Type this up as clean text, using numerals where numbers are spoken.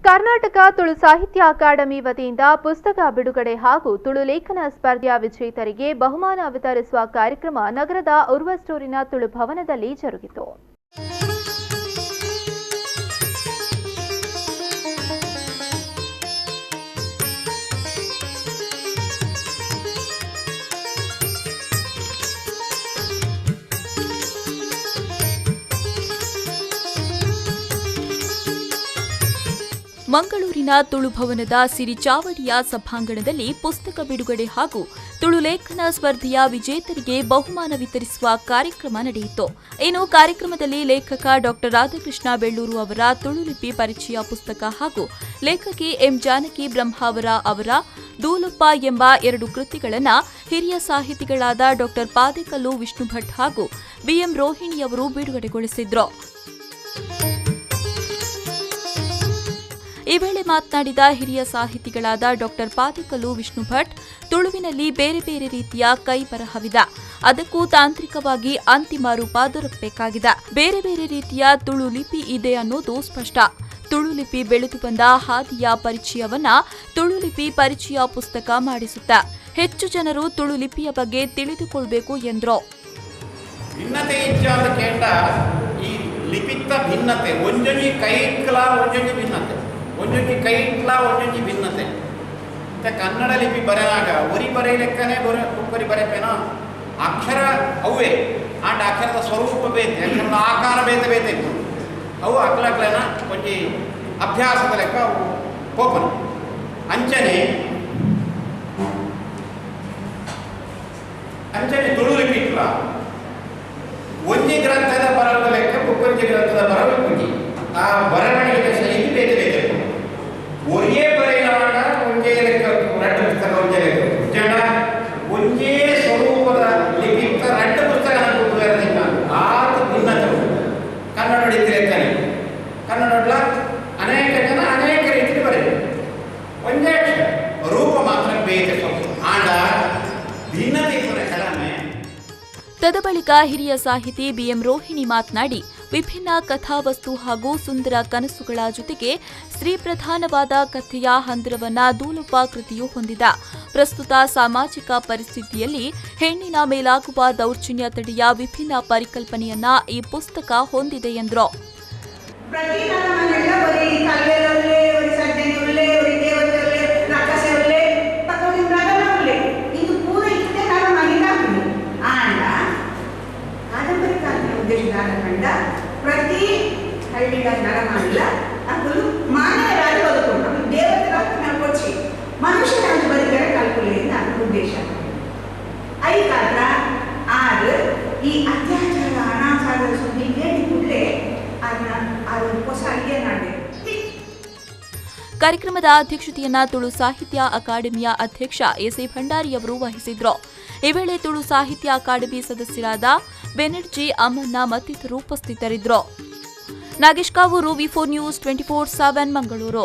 ಕರ್ನಾಟಕ ತುಳು ಸಾಹಿತ್ಯ ಅಕಾಡೆಮಿ ವತಿಯಿಂದ ಪುಸ್ತಕ ಬಿಡುಗಡೆ ಹಾಗೂ ತುಳು ಲೇಖನ ಸ್ಪರ್ಧೆಯ ವಿಜೇತರಿಗೆ ಬಹುಮಾನ ವಿತರಿಸುವ ಕಾರ್ಯಕ್ರಮ ನಗರದ ಉರ್ವಸ್ಟೋರಿನ ತುಳು ಭವನದಲ್ಲಿ ಜರುಗಿತು. ಮಂಗಳೂರಿನ ತುಳುಭವನದ ಸಿರಿಚಾವಡಿಯ ಸಭಾಂಗಣದಲ್ಲಿ ಪುಸ್ತಕ ಬಿಡುಗಡೆ ಹಾಗೂ ತುಳು ಲೇಖನ ಸ್ಪರ್ಧೆಯ ವಿಜೇತರಿಗೆ ಬಹುಮಾನ ವಿತರಿಸುವ ಕಾರ್ಯಕ್ರಮ ನಡೆಯಿತು. ಇನ್ನು ಕಾರ್ಯಕ್ರಮದಲ್ಲಿ ಲೇಖಕ ಡಾ ರಾಧಾಕೃಷ್ಣ ಬೆಳ್ಳೂರು ಅವರ ತುಳುಲಿಪಿ ಪರಿಚಯ ಪುಸ್ತಕ ಹಾಗೂ ಲೇಖಕಿ ಎಂ ಜಾನಕಿ ಬ್ರಹ್ಮಾವರ ಅವರ ದೂಲಪ್ಪ ಎಂಬ ಎರಡು ಕೃತಿಗಳನ್ನು ಹಿರಿಯ ಸಾಹಿತಿಗಳಾದ ಡಾ ಪಾದೇಕಲ್ಲು ವಿಷ್ಣುಭಟ್ ಹಾಗೂ ಬಿಎಂ ರೋಹಿಣಿಯವರು ಬಿಡುಗಡೆಗೊಳಿಸಿದರು. ಈ ವೇಳೆ ಮಾತನಾಡಿದ ಹಿರಿಯ ಸಾಹಿತಿಗಳಾದ ಡಾ ಪಾದೇಕಲ್ಲು ವಿಷ್ಣುಭಟ್, ತುಳುವಿನಲ್ಲಿ ಬೇರೆ ಬೇರೆ ರೀತಿಯ ಕೈ ಬರಹವಿದೆ, ಅದಕ್ಕೂ ತಾಂತ್ರಿಕವಾಗಿ ಅಂತಿಮ ರೂಪ ದೊರಕಬೇಕಾಗಿದೆ. ಬೇರೆ ಬೇರೆ ರೀತಿಯ ತುಳು ಲಿಪಿ ಇದೆ ಅನ್ನೋದು ಸ್ಪಷ್ಟ. ತುಳು ಲಿಪಿ ಬೆಳೆದು ಬಂದ ಹಾದಿಯ ಪರಿಚಯವನ್ನ ತುಳು ಲಿಪಿ ಪರಿಚಯ ಪುಸ್ತಕ ಮಾಡಿಸುತ್ತೆ. ಹೆಚ್ಚು ಜನರು ತುಳು ಲಿಪಿಯ ಬಗ್ಗೆ ತಿಳಿದುಕೊಳ್ಳಬೇಕು ಎಂದರು. ಭಿನ್ನತೆ ಇಚ್ಛಾದ ಕೇಂದ್ರ ಈ ಲಿಪಿತ್ತ ಭಿನ್ನತೆ ಒಂಜೊಂಜಿ ಕೈಕ್ಲ ಒಂಜೊಂಜಿ ಭಿನ್ನತೆ ಒಂಜೊಂಜಿ ಕೈಟ್ಲ ಒಂಜೊಂಜಿ ಭಿನ್ನತೆ. ಮತ್ತು ಕನ್ನಡ ಲಿಪಿ ಬರೆಯಾಗ ಒರಿ ಬರೆ ಲೆಕ್ಕನೆ ಬರ ಒಬ್ಬರಿ ಬರೆಪೇನ ಅಕ್ಷರ ಅವೇ ಆಂಡ ಅಕ್ಷರದ ಸ್ವರೂಪ ಬೇತೆ, ಅಕ್ಷರದ ಆಕಾರ ಬೇತೆ ಬೇತೆ ಇತ್ತು. ಅವು ಅಕ್ಲಕ್ಲೇನ ಒಂಜಿ ಅಭ್ಯಾಸದ ಲೆಕ್ಕ ಅವು ಕೋಪನ ಅಂಚನೆ ಅಂಚನೆ ತುಳು ಲಿಪಿ ಇಟ್ಲ ಒಂಜಿ ಗ್ರಂಥದ ಬರಹದ ಲೆಕ್ಕ ಬೊಕ್ಕೊಂಜಿ ಗ್ರಂಥದ ಬರಹ ಒಂಜಿ ಆ ಬರವಣಿಗೆ ಶೈಲಿ ಬೇತೆ ಬೇತೆ. ಒರಿಯೇ ಬರೆಯಲಾಗ ಒಂಜೇ ಲೆಕ್ಕ ರಡ್ಡು ಪುಸ್ತಕ ಒಂಜೇ ಲೆಕ್ಕ ಜನ ಒಂಜೇ ಸ್ವರೂಪದ ಲಿಪಿತ್ತ ರಡ್ಡು ಪುಸ್ತಕ ನಮ್ಗೆ ಆತ ಭಿನ್ನತೆ ಉಂಟು. ಕನ್ನಡ ಲೆಕ್ಕನೆ ಕನ್ನಡ ಅನೇಕ ಜನ ಅನೇಕ ರೀತಿಯಲ್ಲಿ ಬರೆಯ ಒಂದೇ ಅಕ್ಷರ ರೂಪ ಮಾತ್ರ ಬೇತೆ ಸ್ವಲ್ಪ ಆಂಡ ಭಿನ್ನತೆ ಕಡಿಮೆ. ತದಬಳಿಕ ಹಿರಿಯ ಸಾಹಿತಿ ಬಿಎಂ ರೋಹಿಣಿ ಮಾತನಾಡಿ, ವಿಭಿನ್ನ ಕಥಾವಸ್ತು ಹಾಗೂ ಸುಂದರ ಕನಸುಗಳ ಜೊತೆಗೆ ಸ್ತ್ರೀ ಪ್ರಧಾನವಾದ ಕಥೆಯ ಹಂದರವನ್ನ ದೂಲಪ್ಪ ಕೃತಿಯು ಹೊಂದಿದೆ. ಪ್ರಸ್ತುತ ಸಾಮಾಜಿಕ ಪರಿಸ್ಥಿತಿಯಲ್ಲಿ ಹೆಣ್ಣಿನ ಮೇಲಾಗುವ ದೌರ್ಜನ್ಯ ತಡೆಯ ವಿಭಿನ್ನ ಪರಿಕಲ್ಪನೆಯನ್ನ ಈ ಪುಸ್ತಕ ಹೊಂದಿದೆ ಎಂದರು. ಪ್ರತಿ ಹಳ್ಳಿಗಳ ನರಮಾನಿಲ್ಲ ಅಕ್ಕಲು ಮಾನವರಾಗಿ ಬದುಕೊಂಡು ದೇವತೆರಾಗಿ ನಾವು ಕೊಚ್ಚಿ ಮನುಷ್ಯರಾಗಿ ಬದುಕರೆ ಕಲ್ಪುಲೆಯಿಂದ ಉದ್ದೇಶ. ಐಕಾದ್ರ ಆರು ಈ ಅತ್ಯಾಚಾರ ಅನಾಚಾರದ ಸುದ್ದಿ ಕೇಳಿ ಕೂಡಲೇ ಅದನ್ನ ಅದು ಹೊಸ ಅಲ್ಲಿಯ ನಾಡೆ. ಕಾರ್ಯಕ್ರಮದ ಅಧ್ಯಕ್ಷತೆಯನ್ನ ತುಳು ಸಾಹಿತ್ಯ ಅಕಾಡೆಮಿಯ ಅಧ್ಯಕ್ಷ ಎಸಿ ಭಂಡಾರಿಯವರು ವಹಿಸಿದ್ರು. ಈ ವೇಳೆ ತುಳು ಸಾಹಿತ್ಯ ಅಕಾಡೆಮಿ ಸದಸ್ಯರಾದ ಬೆನರ್ಜಿ, ಅಮ್ಮಣ್ಣ ಮತ್ತಿತರರು ಉಪಸ್ಥಿತರಿದ್ದರು. Nagesh Kavoor, V4 News 24/7, Mangaluru.